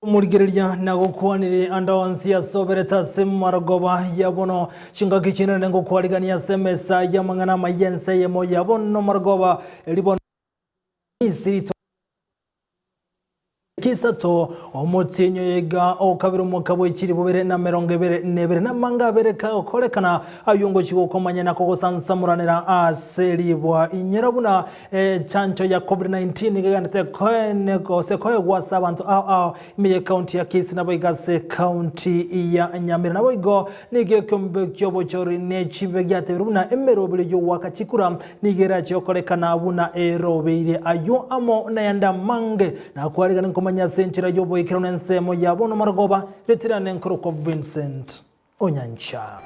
Omorigereria nagokwanire ande onsi ase oberete ase marogoba ya bono, chingaki chinene ngokwarigania ase emesa y'amang'ana amaya ense eyemo ya bono marogoba, erio bono Misiri tariki isato omotienyi oyo iga okabere omwaka bwe chilifu bibere na emerongo ebere na ebere, namanga abere kagokorekana ayio ngochia gokomanya na kogosansamoranera ase ribwa. Inyora buna Echancho ya Covid-19 nigo egenderete koene gose koegwa ase abanto ao ao ime y'ecounty ya Kisii naboigo ase ecounty ya Nyamira. Naboigo nigo ekeombe ki'obochori ne chibe giatebirie buna emeroberi y'ogoaka chikura nigo erache gokorekana buna erobeirie. Ayio amo nayande amange nakwarigane nkomanya ase enchera y'oboikeranu ensemo ya bono marogoba retirane nkorokwa Vincent Onyancha.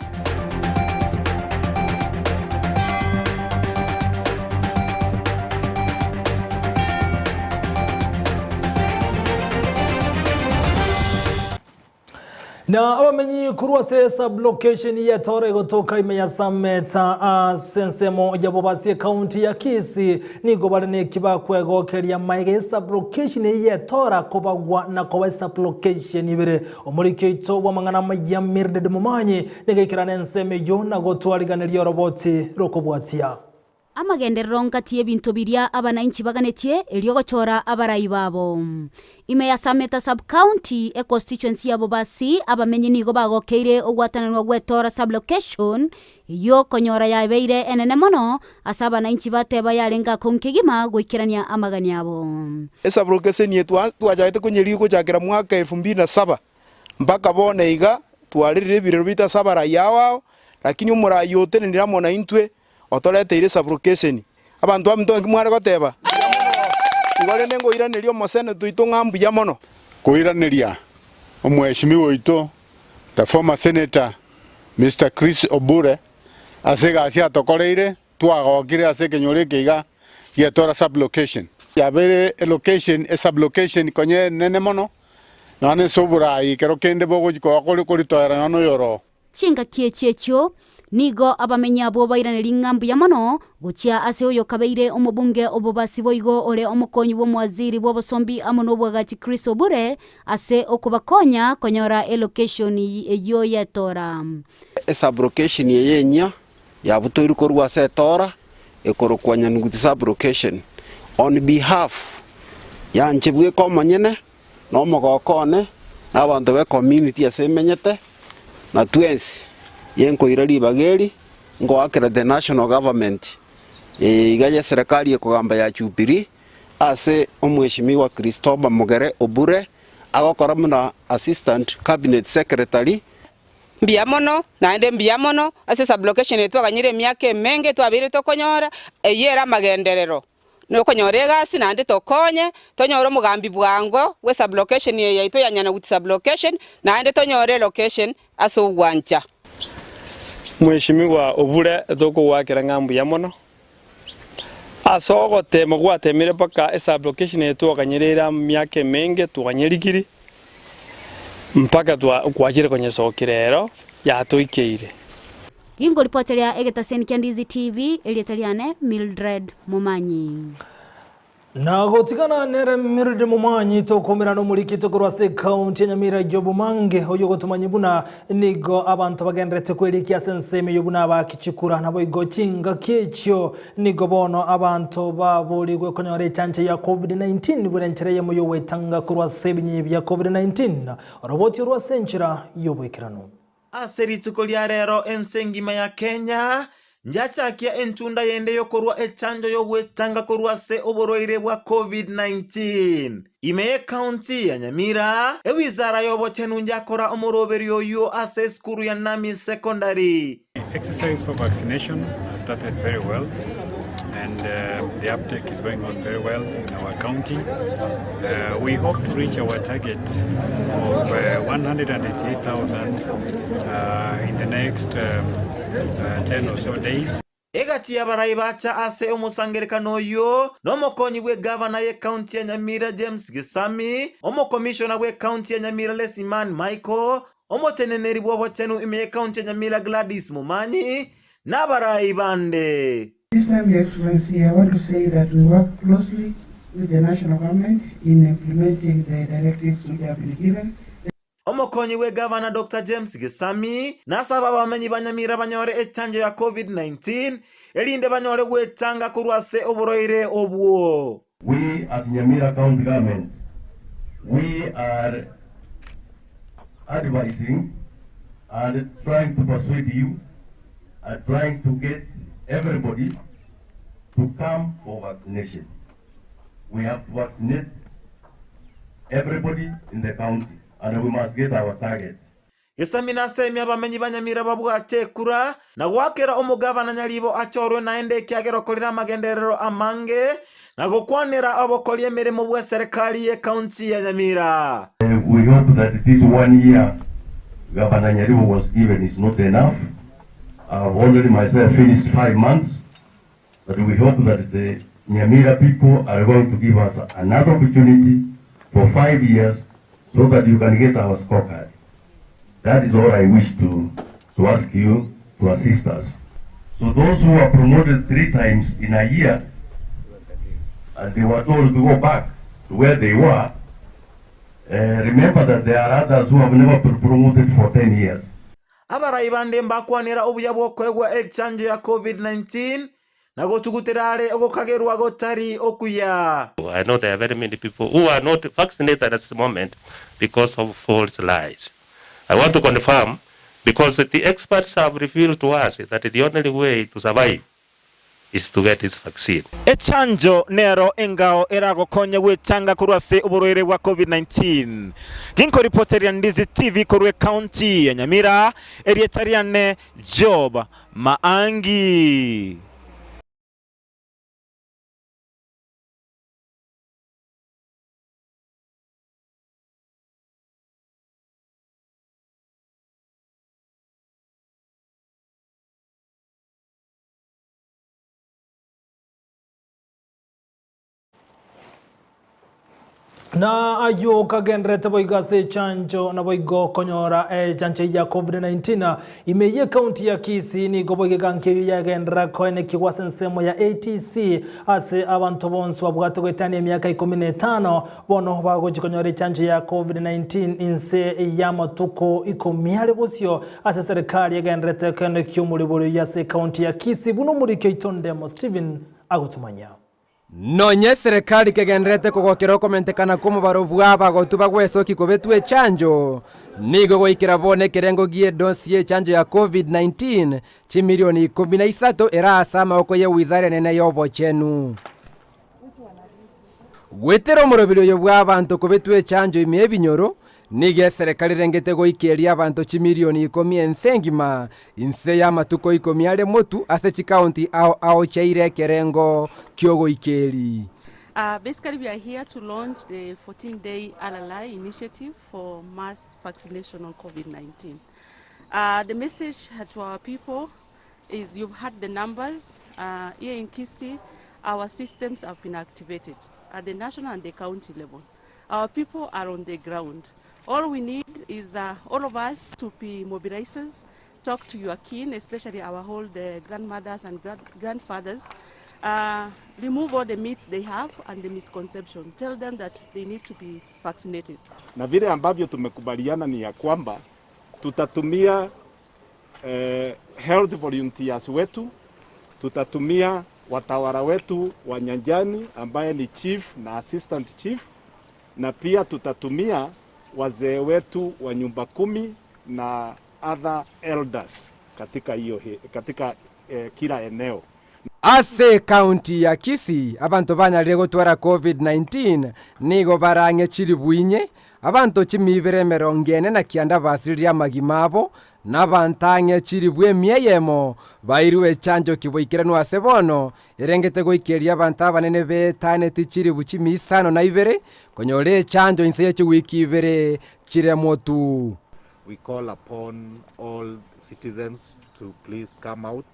Na abamenyi korwa ase sub-location ya Toro egotoka ime ya Sameta ase ensemo ya Bobasi ekaunti ya Kisii nigo bare neki bakwegokeria maiga ye sub-location eye ya Tora kobagwa na koba esub-location ibere. Omoriki oito bw'amang'ana amaya Mildred Momanyi nigo aikerane ensemo eyio na gotwariganeria oroboti rokobwatia. Amagenderero ngati y'ebinto biria abanainchi baganetie erio gochora abarai babo. Ime ya Sameta Sub-county, econstituency ya Bobasi, abamenyi nigo bagokeire ogwatananwa gw'Etora Sub-location eyio konyora yabeire enene mono ase abanainchi bateba yarenge akong'u kegima goikerania amagani abo. Esabulokeseni eye twachagete konyerigia gochakera mwaka elfu mbili na saba mpaka bono iga, twarerire ebirero biaito ase abarai ao ao, lakini omorai otenenire amo naintwe otoreteire esabulokeseni. Abanto baminto naki mware goteba? Igo rende ngoiraneria omoseneto oito ng'a mbuya mono. Koiraneria omweshimiwa oito the former senator Mister Chris Obure ase egasi atokoreire twagokire ase ekenyoro eke iga giatora sub location. Yabeire elocation esub location konya enene mono nonya na ase oborai ekero kende bogochi koba kore koritoera nonya na oyoroo. Chingaki echi echio nigo abamenyi abwo bairanerie ng'a mbuya mono gochia ase oyokabeire omobunge obobasi boigo ore omokonyi bw'omowaziri bw'obosombi amo nobwagachi Chris Obure ase okobakonya konyora elocation eyio y'etora. Esublocation eye enyia yabutoirwe korwa ase etora ekorokwa Nyanuguti Sublocation on behalf yanche bweka omonyene na omogoko one na abanto be community ase emenyete na twensi yenkoira ribaga eri ngoakera the national government iga ye serikali ekogamba ya Jubilee ase omweshimiwa Christopher Mogere Obure agokora buna assistant cabinet secretary. Mbuya mono, naende mbuya mono ase sublocation eye twaganyire emiaka emenge twabeire tokonyora, eyio ere amagenderero. Nokonyora egasi naende tokonye, tonyore omogambi bwango bwe sublocation eye yaito ya Nyanaguti sublocation, naende tonyore elocation ase ogwancha. Mweshimiwa Obure tokogoakera ng'a mbuya mono ase ogotema gwatemire mpaka esublocation eye twaganyerere emiaka emenge twanyerigiri mpaka twachire konyesokia rero yatoikeire. Gingoripoteria egetaseni kia Ndizi TV, erieta riane Mildred Momanyi. Na gotigana nere Mildred Momanyi tokomerana omorikito korwa ase ekaunti ya Nyamira Job Mange oyio ogotomanyia buna nigo abanto bagendererete kwerikia ase ensemo eyio buna abaaki chikura naboigo chingaki echio nigo bono abanto baborigwe konyora echancho ya Covid-19 buna enchera eyemo yogwetanga korwa ase ebinyinya bia Covid-19 oroboti orwo ase enchera yoboikeranu. Ase rituko ria rero ense engima ya Kenya njachakia entunda yende yokorwa echanjo yogwetanga korwa ase oborwaire bwa Covid-19. Ime y'ecounty ya Nyamira, ewizara y'obochenu njakora omoroberio oyio ase esukuru ya Nami Secondary. Exercise for vaccination has started very well and the uptake is going on very well in our county. We hope to reach our target of 188,000 in the next 10 or so days. Egati y'abarai bacha ase omosangererekano oyio nomokonyi bw'egavana y'ecounty ya Nyamira James Gesami, omokomishona bw'ecounty ya Nyamira Lesiman Michael, omoteneneri bw'obochenu ime y'ecounty ya Nyamira Gladys Momanyi, na abarai bande. This time Your Excellency, I want to say that we work closely. with the national government in implementing the directives which have been given. Omokonyi bw'egavana Doctor James Gesami nasaba abamenyi ba Nyamira banyore echanjo ya Covid-19 erinde banyore gwechanga korwa ase oborwaire obwo. We as Nyamira County Government, we are advising and trying to persuade you and trying to get everybody to come for vaccination. We have to vaccinate everybody in the county and we must get our target. Gesami nasemie abamenyi ba Nyamira babwate ekura na goakera omogabana Nyaribo achorwe naende ekiagera okorire amagenderero amange na gokwanera obokori emeremo bw'eserekari y'ecounty ya Nyamira. We hope that this one year Governor Nyaribo was given is not enough. I've already myself finished 5 months, but we hope that the Nyamira people are going to give us another opportunity for 5 years so that you can get our scorecard. That is all I wish to ask you to assist us. So those who were promoted 3 times in a year and they were told to go back to where they were, remember that there are others who have never been promoted for 10 years. Abarai bande mbakwanera obuya bw'okoegwa echanjo ya COVID-19 na gotugutera are ogokagerwa gotari okuya. I know there are very many people who are not vaccinated at this moment because of false lies. I want to confirm, because the experts have revealed to us that the only way to survive is to get this vaccine. Echanjo nero engao eragokonye gwechanga korwa ase oborwaire bwa COVID-19. Ginkoripoteria Ndizi TV korwa ekaunti ya Nyamira, erieta riane Job Maangi. Na ayo kagenderete boigo ase echanjo na boigo konyora echanjo ya COVID-19 ime ye county ya Kisii nigo boigo eganka eyo yagendera koenekigwa ase ensemo ya ATC ase abanto bonsi babwate goetania emiaka 15 bono bagochi konyora echanjo ya COVID-19 inse ya matuko 10 are bosio ase serikali egenderete koenekia omoribori ase county ya Kisii buno omorike Itondemo Stephen agotumanya. Nonye serikali kegenderete kogokera okomentekana kwa omobaro bwa abagotu bagwesoki kobetwa echanjo nigo goikera bono ekerengo gie dosi ya echanjo ya COVID-19 chimilioni 13 erase amaboko ya wizara enene ya obochenu. Gwetera omorobiri oyo bwa abanto kobetwa echanjo ime ebinyoro nigo eserikali erengete goikeria abanto chimilioni 10 ense engima inse ya amatuko 10 are motu ase chikaunti ao ao chaire ekerengo kiogoikeri. Basically, we are here to launch the 14-day RLI initiative for mass vaccination on COVID-19. The message to our people is you've had the numbers. Here in Kisii, our systems have been activated at the national and the county level. Our people are on the ground. All we need is all of us to be mobilizers, talk to your kin, especially our old grandmothers and grandfathers, remove all the myths they have and the misconception. Tell them that they need to be vaccinated. Na vile ambavyo tumekubaliana ni ya kwamba tutatumia health volunteers wetu, tutatumia watawala wetu wa nyanjani ambaye ni chief na assistant chief, na pia tutatumia wazee wetu wa nyumba 10 na other elders katika hiyo katika kila eneo. Ase county ya Kisii abantu banyarire gotwara COVID-19 nigo barange chiri bwinye abantu chimibere 49 basiririe amagima abo n'abantange chiri bw'emieyemo bairwe echanjo kiboikeranwa ase bono erengete goikeria abantu abanene betaneti chiri buchimi 52 konyora echanjo inse ya chiwiki ibere chiremotu. We call upon all citizens to please come out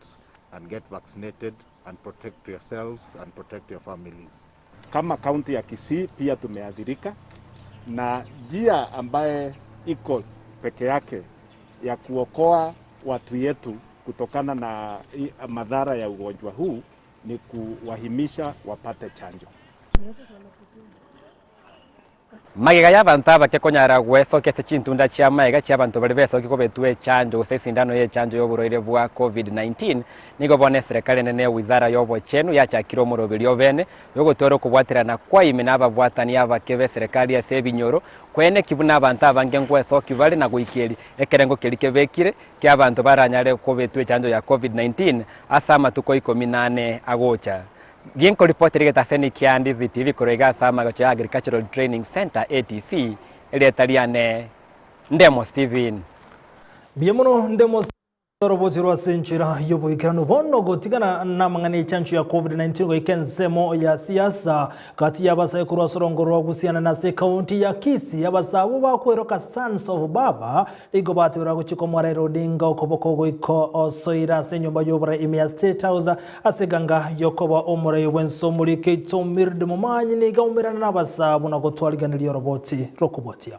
and get vaccinated and protect yourselves and protect your families. Kama kaunti ya Kisii pia tumeathirika na njia ambaye iko peke yake ya kuokoa watu yetu kutokana na madhara ya ugonjwa huu ni kuwahimisha wapate chanjo. Magega y'abanto abake konyara gwesokia ase chintunda chi'amaega chi'abanto baria besokia kobetwa echanjo gose esindano y'echanjo y'oborwaire bwa Covid-19, nigo bono eserekari enene y'ewizara y'obochenu yachakire omoroberio obene bw'ogotwara okobwaterana kwa ime nababwatani abake b'eserekari ase ebinyoro, kweneki buna abanto abange ngwesoki bare na goikeria ekerengo keria kebekire ki'abanto baranyare kobetwa echanjo ya Covid-19 ase amatuko ikomi na ane agocha. Ginkoripotera egetaseni kia Ndizi TV korwa iga ase amagacho ya Agricultural Training Centre, ATC, erieta riane Ndemo Stephen. Mbuya mono Ndemo Stephen oroboti rwa ase enchera y'oboikeranu bono gotigana namang'ana echancho ya Covid-19 goika ensemo ya siasa gati y'abasae korwa ase orongo rwa Busiana na ase ekaunti ya Kisii abasae abwo bakweroka Sons of Baba Nigo bateberwa gochia komoa Raila Odinga okoboko goika osoire ase enyomba y'oborai ime ya State House ase eganga y'okoba omorai bw'ense omorike oito Mild Momanyi nigo aumerana n'abasaa buna gotwariganiria oroboti rokobwatia.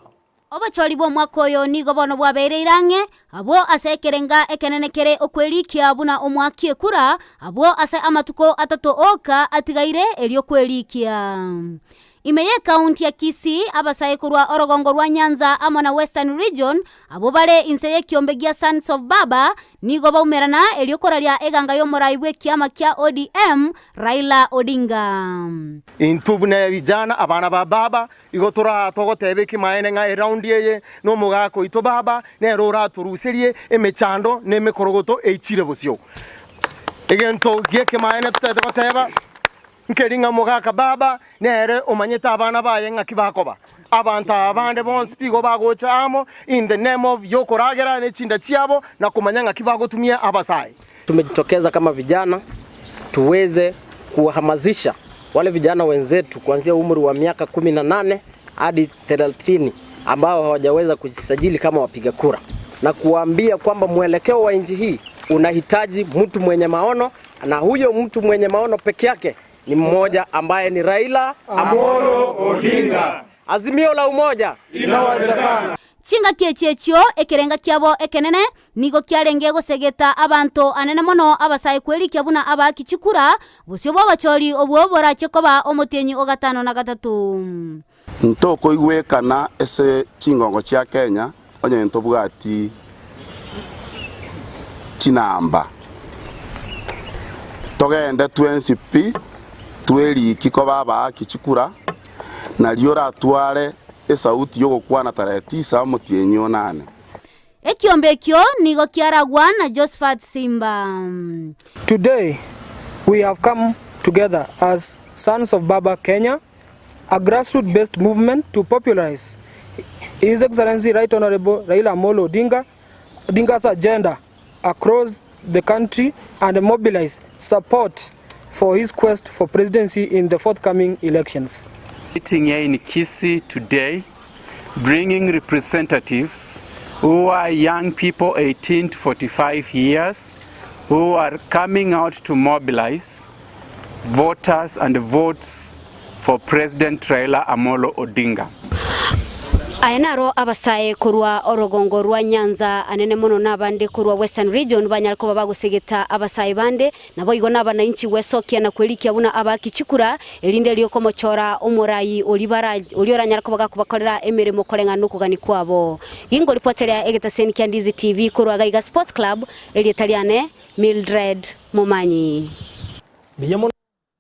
Obochori bw'omwaka oyo nigo bono bwabeire ang'e, abwo ase ekerenga ekenene kere okwerikia buna omwaki ekura, abwo ase amatuko atato oka atigaire erio kwerikia. Ime y'Ekaunti ya Kisii, abasae korwa orogongo rwa Nyanza amo na Western Region, abwo bare inse y'ekiombe gia Sons of Baba, nigo baumerana erio koraria eganga y'omorai bw'ekiama kia ODM, Raila Odinga. Intwe buna vijana, abana ba baba, igo toraa togoteba ekimaene ng'a eraundi eye nomogaka oito baba nere oratoruserie emechando na emekorogoto eichire bosio. Egento gi'ekemaene totagete goteba. Nkeri ng'a omogaka baba nere omanyete abana baye ng'aki bakoba. Abanto aba bande bonsi pi igo bagocha amo in the name of yokoragera ne chinda chiabo na komanya ng'aki bagotumia abasae. Tumejitokeza kama vijana tuweze kuwahamazisha wale vijana wenzetu kuanzia umri wa miaka 18 hadi 30 ambao hawajaweza kujisajili kama wapiga kura na kuwaambia kwamba mwelekeo wa nchi hii unahitaji mtu mwenye maono na huyo mtu mwenye maono peke yake ni mmoja ambaye ni Raila Amolo Odinga. Azimio la umoja Inawezekana. Chingaki echi echio ekerenga kiabo ekenene nigo kiarenge gosegeta abanto anene mono abasae kwerikia buna abaaki chikura, bosio bw'obochori obwo borache koba omotienyi o gatano na gatato. Ntokoigwekana ase chingongo chia Kenya onye ntobwati chinamba. Togende twensi pi tweriki koba abaaki chikura, nario oratware esauti y'ogokwana tarehe tisa omotienyi onane. Ekiombe ekio nigo kiaragwa na Josephat Simba. Today, we have come together as Sons of Baba Kenya, a grassroots-based movement to popularize His Excellency Right Honorable Raila Amolo Odinga, Odinga's agenda across the country and mobilize support for his quest for presidency in the forthcoming elections. Meeting here in Kisii today, bringing representatives who are young people 18 to 45 years who are coming out to mobilize voters and votes for President Raila Amolo Odinga. Aya naro abasae korwa orogongo rwa Nyanza anene mono na abande korwa Western Region banyare koba bagosegeta abasae bande, naboigo nabanainchi gwesokia na kwerikia buna abaaki chikura, erinde erio komochora omorai oria bara oria oranyare koba gakobakorera emeremo koreng'ana nokogania kwabo. Gingoripoteria egetaseni kia Ndizi TV korwa Gaiga Sports Club, erieta riane Mildred Momanyi. Mbuya mono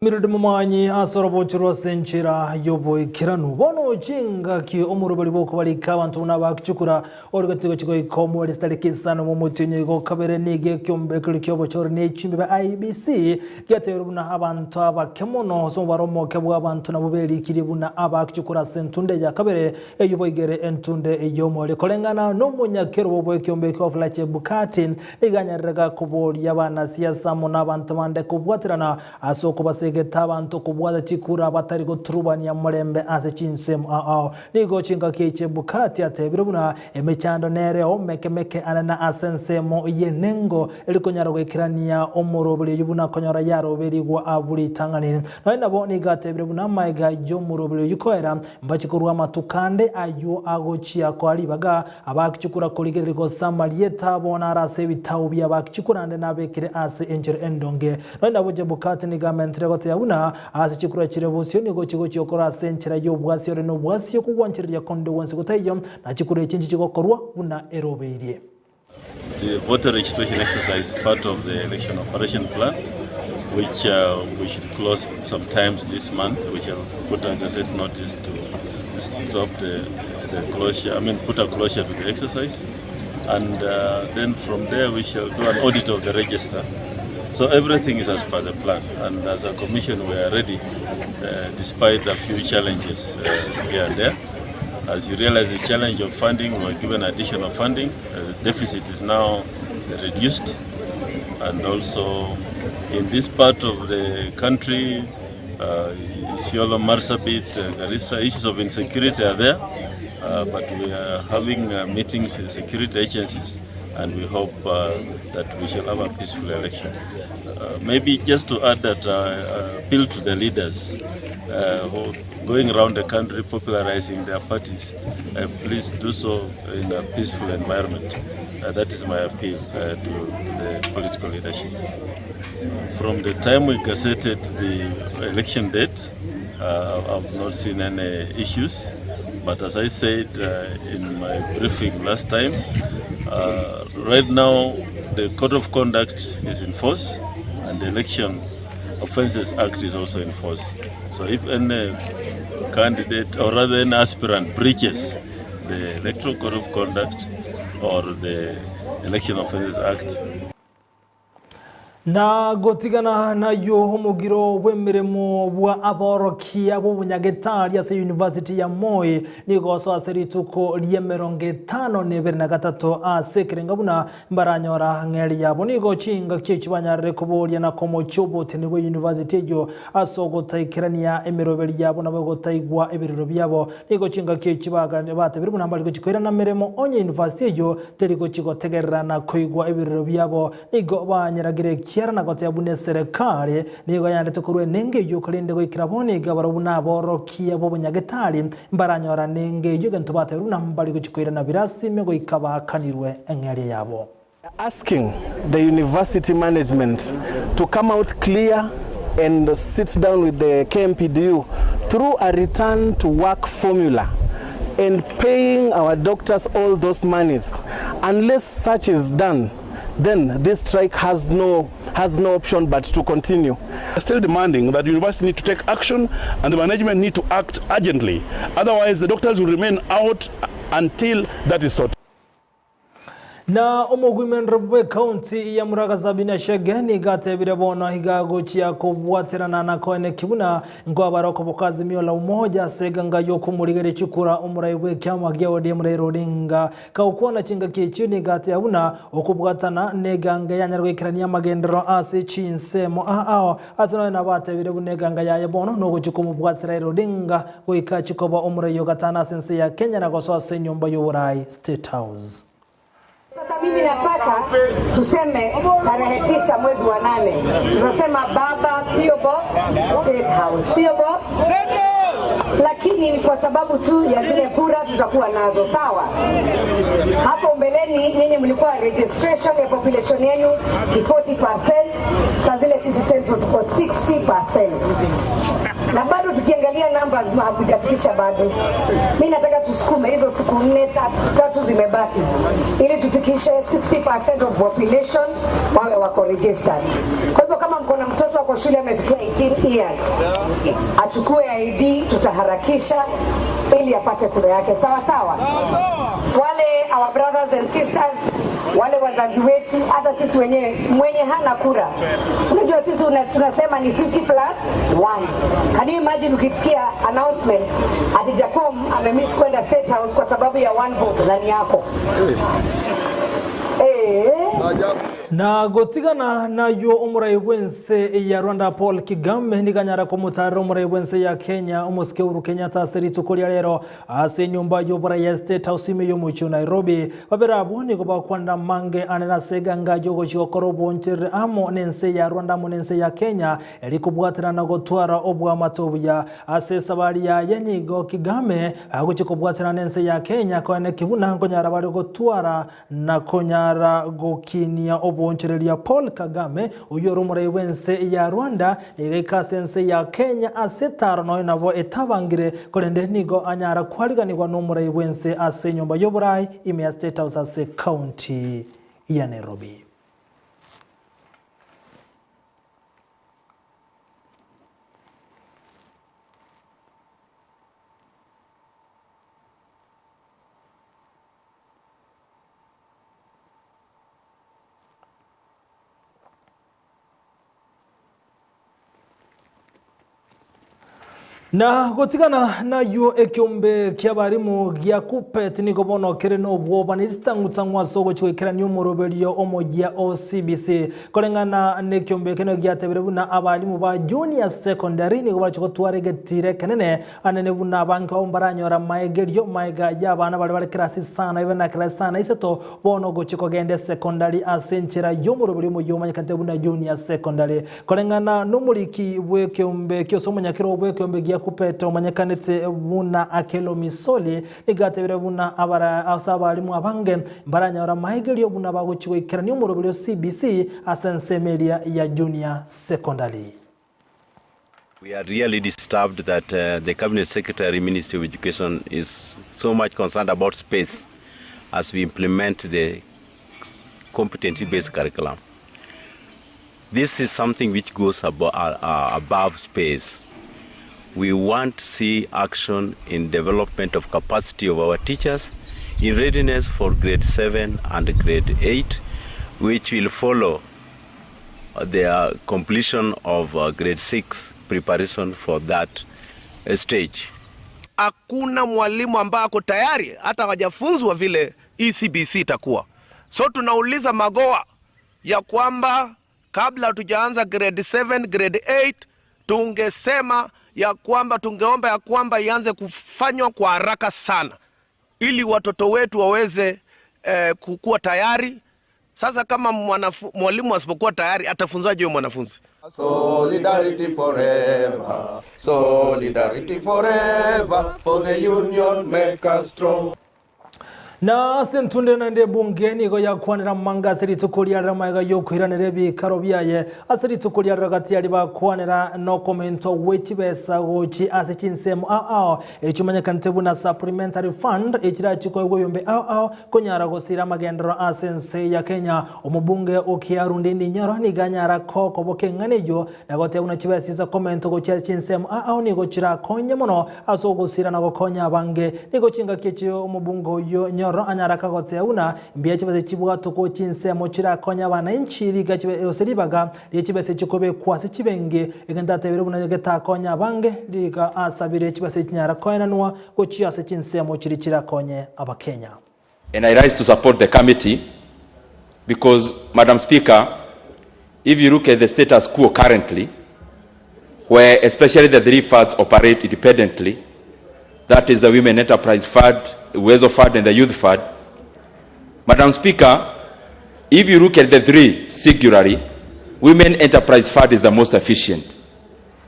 Mildred Momanyi ase orobocho rw'ase enchera y'oboikeranu. Bono chingaki omoroberi bw'okobarika abanto buna abakichukura ore gotiga chigoika omweri chitariki isano momotienyi igo kabere nigo ekiombe keria ki'obochori ne chimbe bia IEBC giatebirie buna abanto abake mono ase omobaro omoke bw'abanto nabwo berikirie buna abakichukura ase entunde ya kabere eyio boigere entunde y'omweri koreng'ana nomonyakerobo bw'ekiombe ekio Wafula Chebukati Nigo anyarire koboria abanasiasa amo nabanto bande kobwaterana ase okobasegeta abanto kobwata chikura batari goturubania morembe ase chinsemo ao ao. Nigo chingaki echi Chebukati atebire buna emechando nereo meke meke anene ase ensemo y'enengo eri konyara goikerania omoroberi oyio buna konyora yaroberigwa abwo ritang'ani. Nonya nabo nigo atebire buna amaega y'omoroberi oyio koera mbache korwa amatuko ande ayio agochia koa ribaga Abakichukura korigereria gose amarieta abo naro ase ebitabo bi'abakichukura naende nabekire ase enchera endonge. Nonya nabo Chebukati nigo amentire. goteba buna ase chikura chire bosio nigo chigochia gokorwa ase enchera y'obwasi ore nobwasi okogwanchereria konde gwonsi gotaiyo, na chikura echi nchichigokorwa buna erobeirie. The voter registration exercise is part of the election operation plan, which uh, we should close sometimes this month. We shall put a gazette notice to stop the, the closure, I mean, put a closure to the exercise. And uh, then from there, we shall do an audit of the register. So everything is as per the plan. And as a commission, we are ready, uh, despite a few challenges uh, here and there. As you realize, the challenge of funding, we were given additional funding. Uh, the deficit is now reduced. And also, in this part of the country, uh, Isiolo, Marsabit, uh, Garissa, issues of insecurity are there. Uh, but we are having uh, meetings with security agencies and we hope uh, that we shall have a peaceful election. Uh, maybe just to add that uh, appeal to the leaders uh, who going around the country popularizing their parties, uh, please do so in a peaceful environment. Uh, that is my appeal uh, to the political leadership. From the time we gazetted the election date, uh, I've not seen any issues. But as I said uh, in my briefing last time, uh, right now the code of conduct is in force and the Election Offences Act is also in force. So if any candidate or rather any aspirant breaches the Electoral Code of Conduct or the Election Offences Act, Na gotigana nayio omogiro bw'emeremo bwa aborokia b'obonyagetari ase University ya Moi nigo osoa ase rituko ri'emerongo etano na ebere na gatato ase ekerenga buna mbaranyora ng'eri yabo. Nigo chingaki echio banyarire koboria na komochia oboteni bwe university eyio ase ogotaikerania emeroberi yabo nabo gotaigwa ebirero biabo. Nigo chingaki echio batebire buna mbari gochia koirana meremo onye university eyio teri gochia gotegerera na koigwa ebirero biabo. Nigo banyeragire ekiara na goteba buna eserekari nigo yandete korwa enengo eyio, korende goikera bono iga barabwo naborokia b'obonyagetari mbaranyora nengo eyio egento batebire buna mbari gochia koirana birasi ime goika baakanirwe eng'eria yabo. Asking the university management to come out clear and sit down with the KMPDU through a return to work formula and paying our doctors all those monies. Unless such is done, then this strike has no, has no option but to continue. Still demanding that the university need to take action and the management need to act urgently. Otherwise, the doctors will remain out until that is sorted. Na omogwimendo bw'ekaunti ya Murang'a Sabina Chege nigo atebire bono iga agochia kobwaterana na koeneki buna nkoabare okoboka Azimio la Umoja ase eganga y'okomorigeria chikura omorai bw'ekiama gia ODM Raila Odinga. Kagokwana chingaki echio nigo ateba buna okobwatana neganga yanyare goikerania amagenderero ase chinsemo ao ase nonya nabo atebire buna eganga yaye bono nogochia komobwatera Raila Odinga goika achie koba omorai o gatano ase ense ya Kenya na gosoa ase enyomba y'oborai State House. Sasa mimi nataka tuseme tarehe tisa mwezi wa nane tutasema baba PO Box State House, PO Box, lakini ni kwa sababu tu ya zile kura tutakuwa nazo, sawa? Hapo mbeleni nyinyi mlikuwa registration ya population yenu ni 40%, saa zile sisi Central tuko 60% na bado tukiangalia numbers hakujafikisha bado. Mi nataka tusukume hizo siku nne tatu, tatu zimebaki ili tufikishe 60% of population wawe wako registered. Kwa hivyo kama mko na mtoto wako shule amefikia 18 years achukue ID, tutaharakisha ili apate kura yake sawa sawa. Wale our brothers and sisters wale wazazi wetu, hata sisi wenyewe, mwenye hana kura, unajua sisi una, tunasema ni 50 plus 1. Can you imagine ukisikia announcement ati Jacom amemiss kwenda State House kwa sababu ya one vote ndani yako eh. Na gotigana nayo omorai bw'ense ya Rwanda Paul Kagame niganyara komotarera omorai bw'ense ya Kenya omosike Uhuru Kenyatta ase rituko ria rero ase enyomba y'oborai ya State House ime y'omochie o Nairobi. Babere abwo nigo bakwanera amange anene ase eganga y'ogochia gokora oboncherere amo n'ense ya Rwanda amo n'ense ya Kenya eri kobwaterana na gotwara oboamate obuya. Ase esabari yaye nigo Kagame agochia kobwaterana n'ense ya Kenya koeneki buna nkonyara bare gotwara na konyara goki. gokinia oboonchoreria Paul Kagame, oyio ore omorai bw'ense ya Rwanda, nigo aika ase ense ya Kenya ase etaro nonya nabo etabangire, korende nigo anyara kwariganigwa nomorai bw'ense ase enyomba y'oborai ime ya State House ase county ya Nairobi. Na gotigana nayio ekeombe ki'abarimu gia Kuppet nigo bono kere nobwoba ne chitang'u-tang'u ase ogochia goikerania omoroberio omoyia o CBC. Koreng'ana nekeombe eke nigo giatebire buna abarimu ba Junior Secondary nigo barochia gotwara egetiro ekenene anene buna abange babo mbaranyore amaegerio maega y'abana baria bare kerasi isano ibe na kerasi isano na isato bono ogochia kogenda esecondary ase enchera y'omoroberio omoyia omanyekanete buna Junior Secondary. Koreng'ana nomoriki bw'ekeombe ki'ose omonyakero bw'ekeombe gia Kuppet omanyekanete buna Akello Misoli nigo atebire buna abara ase abalimu abange mbaranyore amaegerio buna bagochia goikerania omoroberio o CBC ase ensemo eria ya Junior Secondary. We are really disturbed that the Cabinet Secretary, Ministry of Education is so much concerned about space as we implement the competency-based curriculum. This is something which goes above space. We want to see action in development of capacity of our teachers in readiness for grade 7 and grade 8, which will follow their completion of grade 6 preparation for that stage. Hakuna mwalimu ambaye ako tayari hata hawajafunzwa vile hii CBC itakuwa. So tunauliza Magoha ya kwamba kabla tujaanza grade 7, grade 8 tungesema ya kwamba tungeomba ya kwamba ianze kufanywa kwa haraka sana ili watoto wetu waweze kukua tayari. Sasa kama mwalimu asipokuwa tayari atafunzaje huyo mwanafunzi? Solidarity forever, solidarity forever, for the union make us strong. Na ase entunde naende ebunge nigo yakwanera manga ase rituko riarero magega y'okoiranera ebikaro biaye ase rituko riarero gati yari bakwanera nokomento gwe chibesa gochi ase chinsemo ao ao echimanyekanete buna supplementary fund echirachikoegwa ebiombe ao ao konyara gosira amagenderero ase ense ya Kenya. Omobunge o Kiaru Ndindi Nyoro nigo anyara kokoboka eng'ana eyio na goteba buna chibesa chize komento gochia chinsemo ao ao nigo chirakonye mono ase ogosira na gokonya abange. Nigo chingaki echio omobunge oyio Nyoro anyara kagoteba buna mbuya chibesa chibwatwe ko chinsemo chirakonye abananchi riga chibe gose ribaga rie chibesa chikobekwa ase chibengi egento atebire buna getakonye abange riga asabire chibesa chinyara koenanwa gochia ase chinsemo chiria chirakonye Abakenya. And I rise to support the committee because, Madam Speaker, if you look at the status quo currently, where especially the three funds operate independently, that is the Women Enterprise Fund, Uwezo Fund, and the Youth Fund. Madam Speaker, if you look at the three singularly, Women Enterprise Fund is the most efficient.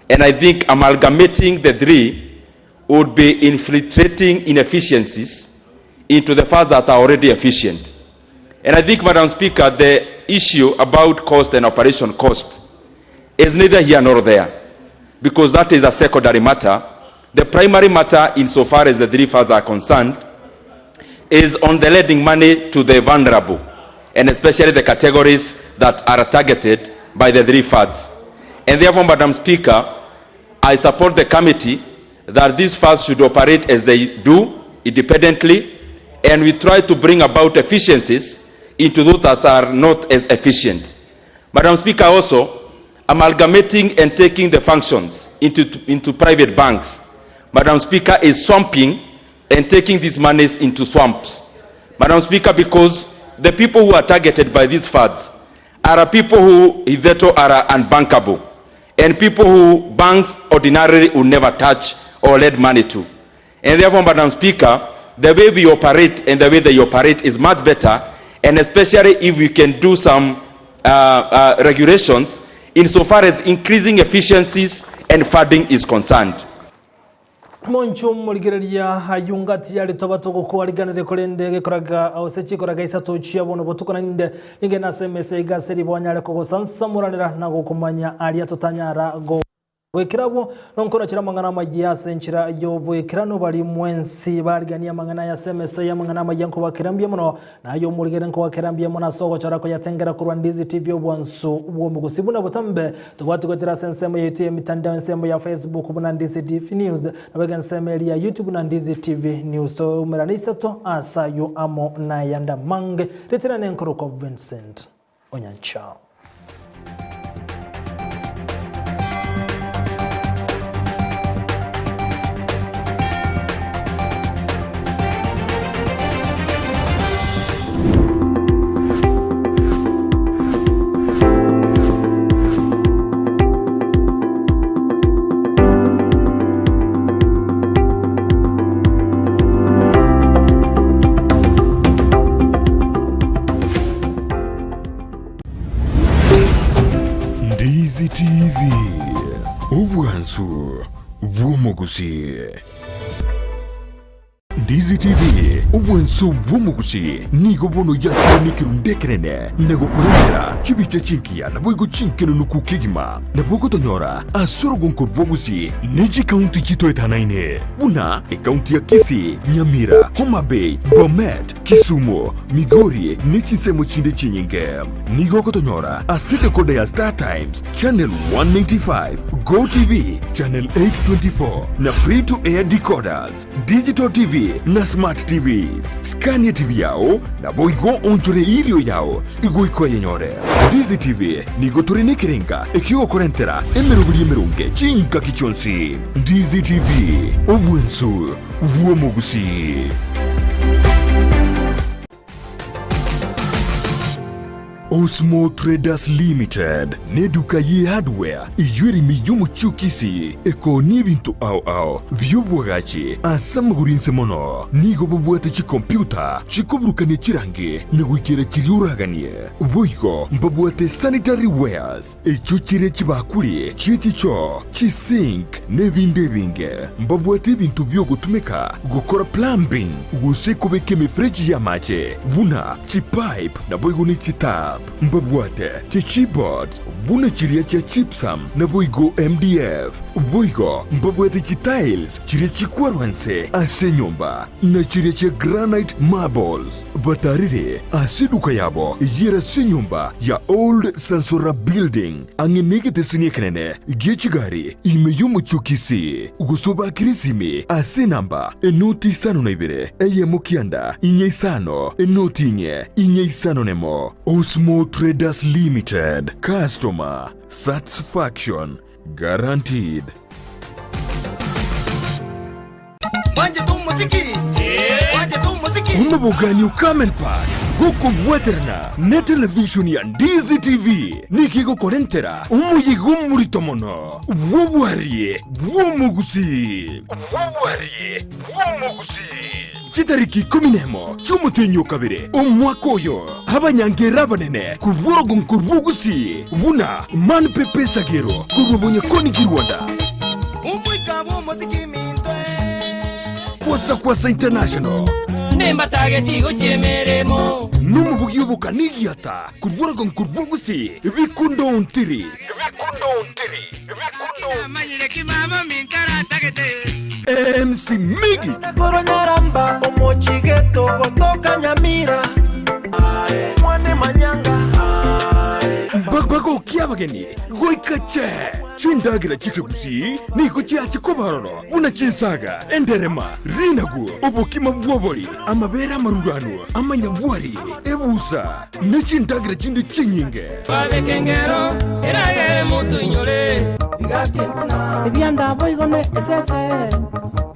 And I think amalgamating the three would be infiltrating inefficiencies into the funds that are already efficient. And I think, Madam Speaker, the issue about cost and operation cost is neither here nor there, because that is a secondary matter. The primary matter, insofar as the three funds are concerned, is on the lending money to the vulnerable, and especially the categories that are targeted by the three funds. And therefore, Madam Speaker, I support the committee that these funds should operate as they do, independently, and we try to bring about efficiencies into those that are not as efficient. Madam Speaker, also, amalgamating and taking the functions into private banks, Madam Speaker, is swamping and taking these monies into swamps. Madam Speaker, because the people who are targeted by these funds are people who hitherto are unbankable, and people who banks ordinarily will never touch or lend money to. And therefore, Madam Speaker, the way we operate and the way they operate is much better, and especially if we can do some regulations insofar as increasing efficiencies and funding is concerned. Monchu morigereria ayio ngati yare toba togokoariganere korende gekoraga ase chikoraga isato chia bono botuko naende ningende ase emesa iga ase ribo anyare kogosansamoranera na gokomanya aria totanyara goikera abwo nonkorachera amang'ana amayia ase enchera y'oboikeranu baria mwensi bariganie amang'ana aya ase emesa y'amang'ana amayia nkobakera mbuya mono Na aye omorigere nkoakera mbuya mono ase ogochora koyatengera korwa Ndizi TV obwansu bw'omogusi buna botambe tobwati gochera ase ensemo yaito y'emitandao ensemo ya Facebook buna Ndizi TV News naboigo ensemo eria ya YouTube buna Ndizi TV News toumerane isato ase ayio amo nayande amange ritera nenkorokwa Vincent Onyancha. Ndizi TV, obwansu bw'omogusii. Ndizi TV, obwansu bw'omogusii nigo bono yakire nekerundu ekenene na gokorentera chibicha chingiya naboigo chinkenunuku kegima. Nabo ogotonyora ase orogonko rw'ogusii ne chikaunti chitoetanaine buna ekaunti ya Kisii, Nyamira, Homa Bay, Bomet, Kisumu, Migori ne chinsemo chinde chinyinge. Nigo ogotonyora ase decoder ya Star Times, Channel 195, Go TV, Channel 824 na Free to Air decoders, Digital TV na Smart TVs. Scan TV yao naboigo onchore irio yao igoika oyenyore. Ndizi TV nigo tore nekerenga ekiogokorentera emeroberi emeronge chingaki chionsi. Ndizi TV, obwensu bw'omogusii. Osmo Traders Limited neduka ye hardware eyio ere ime y'omochie o Kisii ekoonia ebinto ao ao bi'obwagachi ase amagoro inse mono. Nigo babwate chikompyuta chikoburukania chirangi na goikera chiria oraganie. Boigo mbabwate sanitary wares, Echio chire chibakuri chie chichoo, chisink, na ebinde ebinge. Mbabwate ebinto bi'ogotumeka gokora plumbing gose kobeka emefereji y'amache buna chipipe naboigo ne chitap. Mbabwate chichipboards buna chiria chia gypsum naboigo MDF. Boigo mbabwate chitiles chiria chikwarwa nse ase enyomba na chiria chia granite marbles. Batarire ase eduka yabo eyere ase enyomba ya Old Sansora Building, ang'e negeteseni ekenene gie chigari ime y'omochie o Kisii, gose obakire esimi ase enamba enoti isano na ibere, eyemo kianda, inye isano, enoti inye, inye isano nemo. Osmo Traders Limited, Customer Satisfaction Guaranteed. Omobogani o Camel Park gokobwaterana ne televishoni ya Ndizi TV nigo egokorentera omoyega omorito mono bw'obwarie bw'omogusii. Chitariki ikomi nemo chi'omotenyi o kabere omwaka oyo, abanyangera abanene korwa orogongo rw'Ogusii buna Man Pepe Sagero korwa Bonyakoni Kirwanda, Kwasa Kwasa International, nomobugi obokani egiata korwa orogongo rw'Ogusii Bikundo Ontiri. MC Miggy. Korwa Nyaramba omochigeto gotoka Nyamira mwane manyanga Bagokia abageni goika che chindagera chi'ekegusii nigo chiache koba ororo buna chinsaga, enderema, rinagu, obokima bw'obori, amabere amaruranu, amanyabwari, ebusa, ne chindagera chinde chinyinge. Babeke engero eragere motoinyore. Ebianda boigo ne esese.